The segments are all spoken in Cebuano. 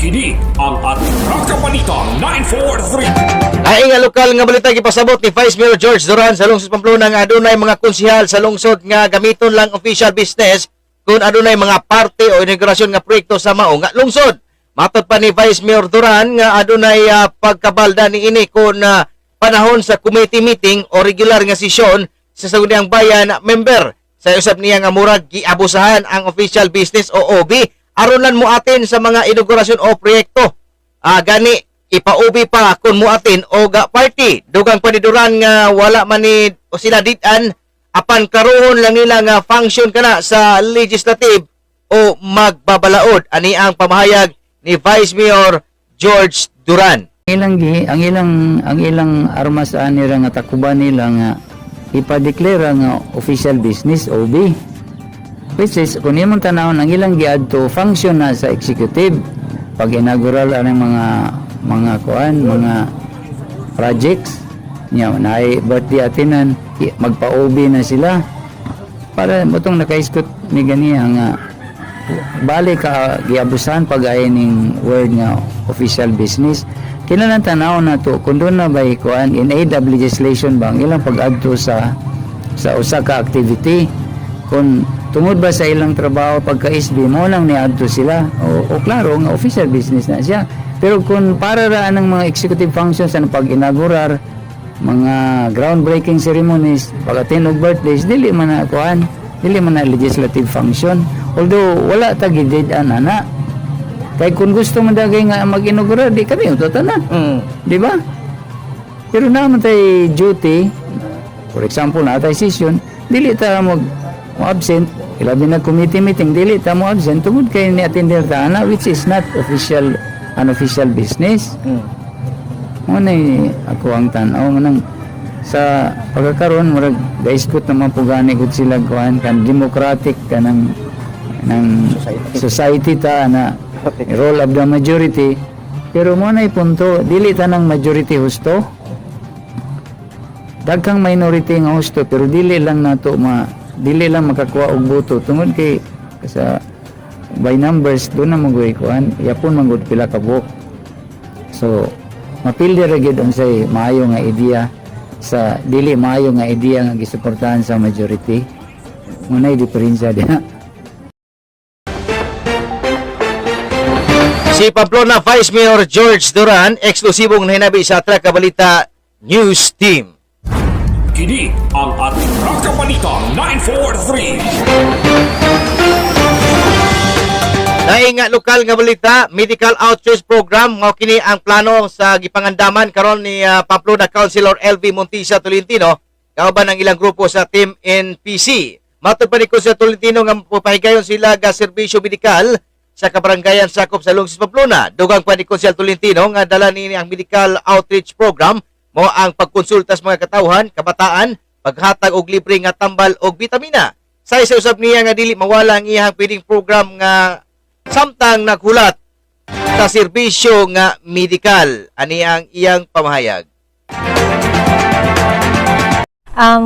Kini ang Atraka Balita 943. Ay nga lokal nga balita, gipasabot ni Vice Mayor George Duran sa lungsod Pamplona nga adunay mga konsehal sa lungsod nga gamiton lang official business kung adunay mga parte o inaugurasyon nga proyekto sa mao nga lungsod. Matod pa ni Vice Mayor Duran nga adunay pagkabalda ni ini kung panahon sa committee meeting o regular nga sesyon sa Sangguniang Bayan member. Sa usab niya nga murag giabusahan ang official business o OB aron lang mo-attend sa mga inaugurasyon o proyekto. Gani ipaubi pa kung mo-attend og party. Dugang pa ni Duran nga wala man ni o sila ditan apan karoon lang nila nga function kana sa legislative o magbabalaod. Ani ang pamahayag ni Vice Mayor George Duran. Ang ilang gi, ang ilang armas ani ra nga takuban nila nga ipadeklara nga official business, OB. Which is kung imong tanawon, ang ilang giadto function na sa executive pag inaugural anang mga kuan, mga projects nya, naay birthday atinan, magpa-OB na sila para motong nakaiskot ni ganiha nga bali ka giabusan pag ay ning word nga official business. Kinahanglan tanaw na to kung doon na ba kuan in aid of legislation ba ang ilang pag-adto sa usa ka activity, kung tungod ba sa ilang trabaho pagka SB mo lang niadto sila o klaro nga official business na siya. Pero kung para ra ang mga executive functions ang pag-inaugurar, mga groundbreaking ceremonies, pag-attend og birthdays, dili man na kuan, dili man na legislative function, although wala ta gidid-an ana, kay kung gusto mo dagay nga mag-inaugurar, di kami tanan, di ba? Pero naman tay duty, for example, naa tay session, dili ta mag mo absent, ilabi na committee meeting, dili ta mo absent tungod kay ni attender ta ana, which is not official, unofficial business. Mo na ako ang tan-aw mo nang sa pagkakaroon, murag gaiskot naman po gani gud sila kuan kan democratic kanang ng society ta na role of the majority. Pero mo na punto, dili ta ng majority husto, daghang minority nga husto, pero dili lang nato ma dili lang makakuha og boto tungod kay sa by numbers doon na magoy kuan yapon man gud pila ka buok. So mapildi ra gyud unsay maayo nga ideya sa dili maayo nga ideya nga gisuportahan sa majority. Mo na diferensya diha. Si Pamplona Vice Mayor George Duran, eksklusibong nahinabi sa Atraka Balita News Team. Kini ang Atraka Balita 943. Laing nga lokal nga balita, medical outreach program mao kini ang plano sa gipangandaman karon ni Pamplona Councilor LV Montisa Tolentino kauban ang ilang grupo sa Team NPC. Matod pa ni Councilor Tolentino nga papahigayon sila ga serbisyo medikal sa kabaranggayan sakop sa lungsod Pamplona. Dugang pa ni Councilor Tolentino nga dala niini ang medical outreach program mo ang pagkonsulta sa mga katawhan, kabataan, paghatag og libre nga tambal og bitamina. Sa isa usab niya nga dili mawala ang iyang feeding program nga samtang naghulat sa serbisyo nga medikal. Ani ang iyang pamahayag.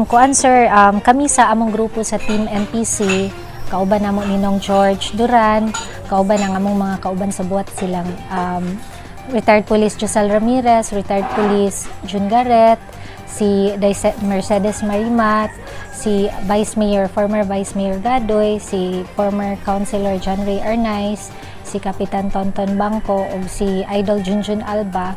Kuan sir, kami sa among grupo sa Team NPC, kauban namo ni Nong George Duran, kauban ang among mga kauban sa buhat, silang retired police Josel Ramirez, retired police Jun Garrett, si Mercedes Marimat, si Vice Mayor, former Vice Mayor Gadoy, si former Councilor John Ray Arnaiz, si Kapitan Tonton Bangko, ug si Idol Junjun Alba.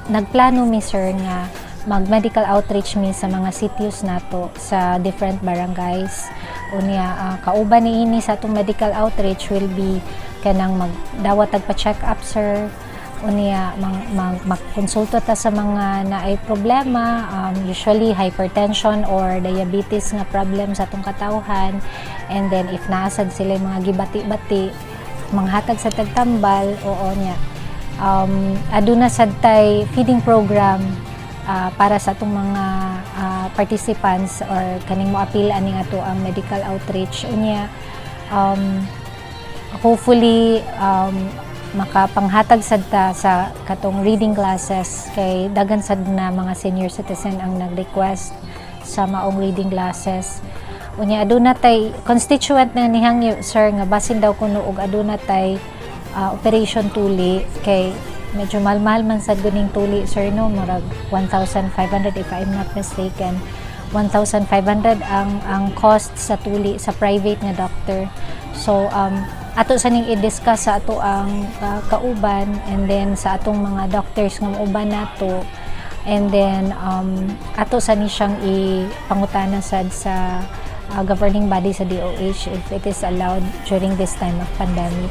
Nagplano mi, sir, nga mag-medical outreach mi sa mga sitios nato sa different barangays. Unya kauban ni ini sa atong medical outreach will be kanang magdawat tag pa-check up, sir. Unya magkonsulta ta sa mga naay problema, usually hypertension or diabetes nga problem sa atong katawhan, and then if naa sad sila mga gibati-bati, manghatag sa tagtambal. Oo niya, aduna sad tay feeding program para sa atong mga participants or kaning moapil ani ato ang medical outreach. Unya hopefully makapanghatag sad ta sa katong reading glasses kay daghan sad na mga senior citizen ang nag-request sa maong reading glasses. Unya aduna tay constituent na nihangyo, sir, nga basin daw kuno og aduna tay operation tuli kay medyo mahal-mahal man sad guning tuli, sir, no? Murag 1,500, if I'm not mistaken, 1,500 ang cost sa tuli sa private nga doctor. So ato sa ning i-discuss sa ato ang kauban and then sa atong mga doctors nga mauban nato and then ato sa ni siyang ipangutana sad sa governing body sa DOH if it is allowed during this time of pandemic.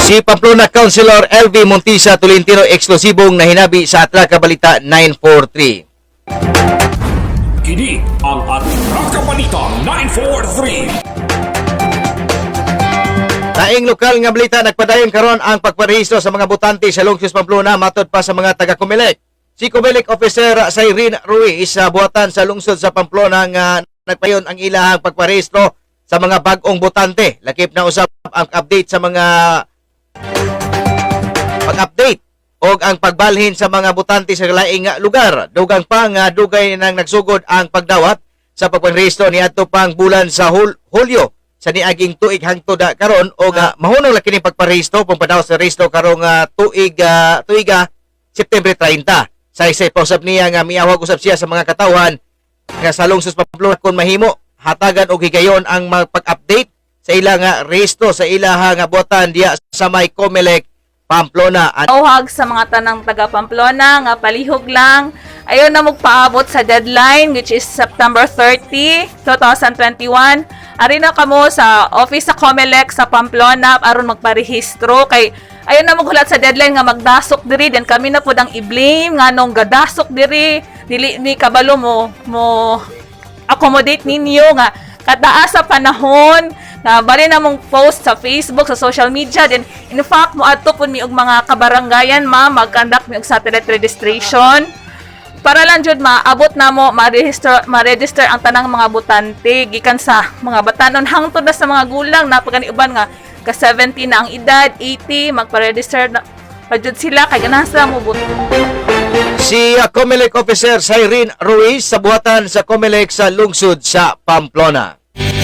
Si Pamplona Councilor LV Montisa Tolentino eksklusibong nahinabi sa Atraka Balita 943. Kini ang Atraka Balita 943. Laing lokal nga balita, nagpadayon karon ang pagparehistro sa mga botante sa lungsod Pamplona matod pa sa mga taga Comelec. Si Comelec Officer Cyrene Ruiz sa buhatan sa lungsod sa Pamplona nga nagpayon ang ilahang pagparehistro sa mga bag-ong botante. Lakip na usab ang update sa mga pag-update o ang pagbalhin sa mga botante sa laing lugar. Dugang pa nga dugay nang nagsugod ang pagdawat sa pagparehistro niadto pang bulan sa Hulyo sa niaging tuig hangtod karon og mahunong la kini pagparehistro kung padawat sa rehistro karong tuig tuiga September 30. Sa isay pausab niya nga miawag usab siya sa mga katawhan nga sa lungsod Pamplona kung mahimo hatagan og higayon ang pag-update sa ilang rehistro sa ilaha nga buhatan diya sa may Comelec Pamplona. Tawag sa mga tanang taga Pamplona nga palihog lang. Ayaw na magpaabot sa deadline, which is September 30, 2021. Ari na kamo sa office sa COMELEC sa Pamplona aron magparehistro kay ayaw na maghulat sa deadline nga magdasok diri, then kami na pud ang i-blame nga nung gadasok diri, dili ni kabalo mo mo accommodate ninyo nga kataa sa panahon na bali na mong post sa Facebook, sa social media. Then in fact, moadto pud mi og mga kabarangayan, ma'am, mag-conduct mi og satellite registration para lang jud maabot namo ma-register ang tanang mga botante gikan sa mga batanon hangtod na sa mga gulang na pagani uban nga ka 70 na ang edad, 80, magpa-register na pa jud sila kay ganahan sila mo boto. Si Comelec Officer Cyrene Ruiz sa buhatan sa Comelec sa lungsod sa Pamplona.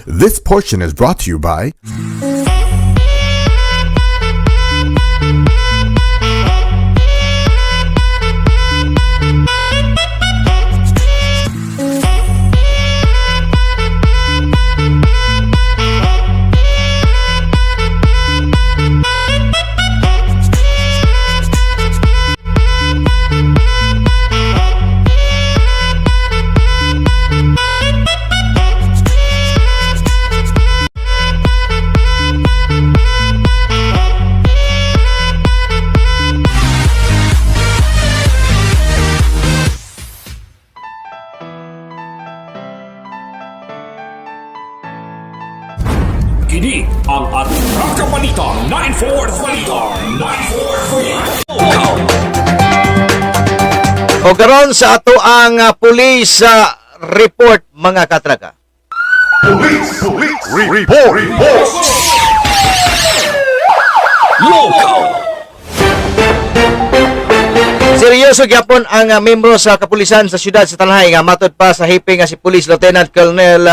This portion is brought to you by Kini ang Atraka Balita 94 Balita 943. O karon sa ato ang police report, mga katraka. Police, Police, Report, Report. Local. Seryoso gyapon ang membro sa kapulisan sa siyudad sa Tanay nga matod pa sa hepe nga si Police Lieutenant Colonel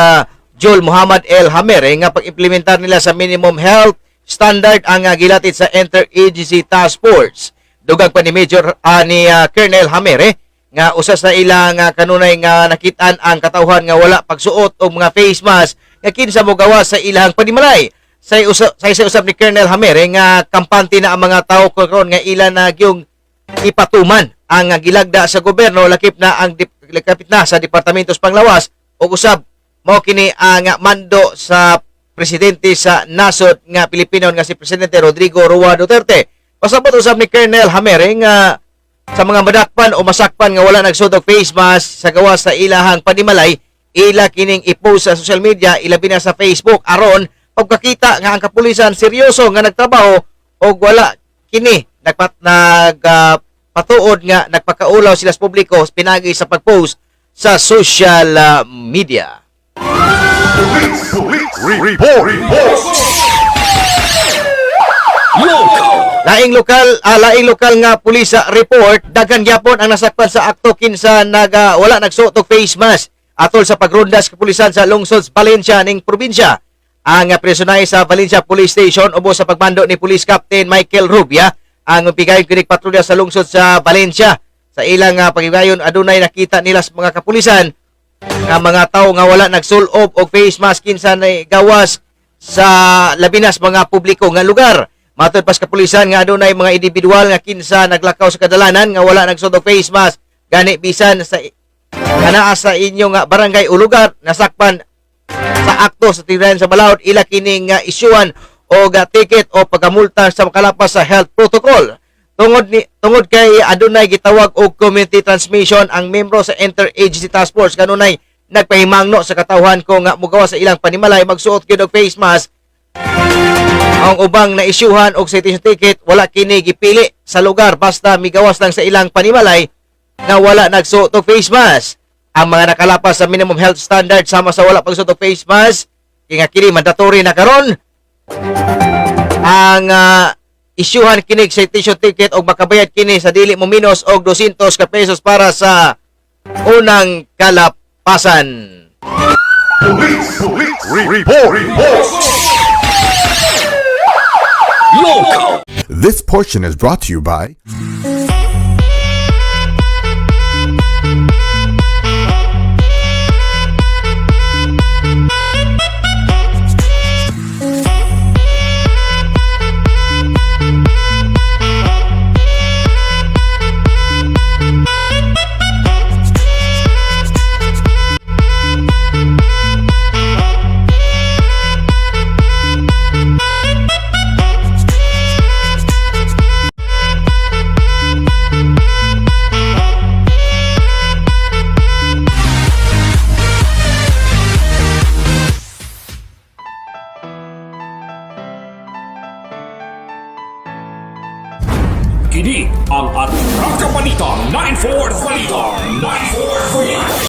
Joel Muhammad El Hamer nga pag-implementar nila sa minimum health standard ang gilatid sa Interagency Task Force. Dugang pa ni Major ni Colonel Hamer nga usa sa ilang kanunay nga nakitaan ang katawhan nga wala pagsuot og mga face mask nga kinsa mo gawa sa ilang panimalay. Sa usab ni Colonel Hamer nga kampante na ang mga tawo karon nga ila na gyung ipatuman ang gilagda sa gobyerno, lakip na sa departamento sa panglawas ug usab mao kini ang mando sa presidente sa nasod nga Pilipino nga si Presidente Rodrigo Roa Duterte. Pasabot usab ni Colonel Hamere nga sa mga madakpan o masakpan nga wala nagsuot og face mask sa gawas sa ilahang panimalay, ila kining i-post sa social media, ilabi na sa Facebook, aron pagkakita nga ang kapulisan seryoso nga nagtrabaho og wala kini nagpat nag patuod nga nagpakaulaw sila sa publiko pinagi sa pag-post sa social media. Police, Police, Report, Report. Local. Laing lokal nga pulis sa report, daghan gyapon ang nasakpan sa akto kinsa naga wala nagsuot og face mask atol sa pagronda sa kapulisan sa lungsod sa Valencia ning probinsya. Ang personay sa Valencia Police Station ubos sa pagmando ni Police Captain Michael Rubia ang pigayon kinig patrolya sa lungsod sa Valencia. Sa ilang pagigayon, adunay nakita nila sa mga kapulisan nga mga tao nga wala nagsulob og face mask kinsa na gawas sa labinas mga publiko nga lugar. Matod pas kapulisan nga adunay mga individual nga kinsa naglakaw sa kadalanan nga wala nagsuot og face mask, gani bisan sa kanaa sa inyo nga barangay o lugar nasakpan sa akto sa tirahan sa balaod, ila kining nga isyuan og ticket o pagkamulta sa makalapas sa health protocol. Tungod kay adunay gitawag og community transmission, ang membro sa Interagency Task Force kanunay nagpahimangno sa katawhan ko nga mugawa sa ilang panimalay, magsuot gyud og face mask. Ang ubang naisyuhan og citation ticket, wala kini gipili sa lugar, basta migawas lang sa ilang panimalay na wala nagsuot og face mask. Ang mga nakalapas sa minimum health standard sama sa wala pagsuot og face mask, kay nga kini mandatory na karon, ang isyuhan kini citation ticket og makabayad kini sa dili mo minus og 200 ka pesos para sa unang kalapasan. Police, Police Report. Report. Local. This portion is brought to you by Kini ang Atraka Balita 94 Balita 943.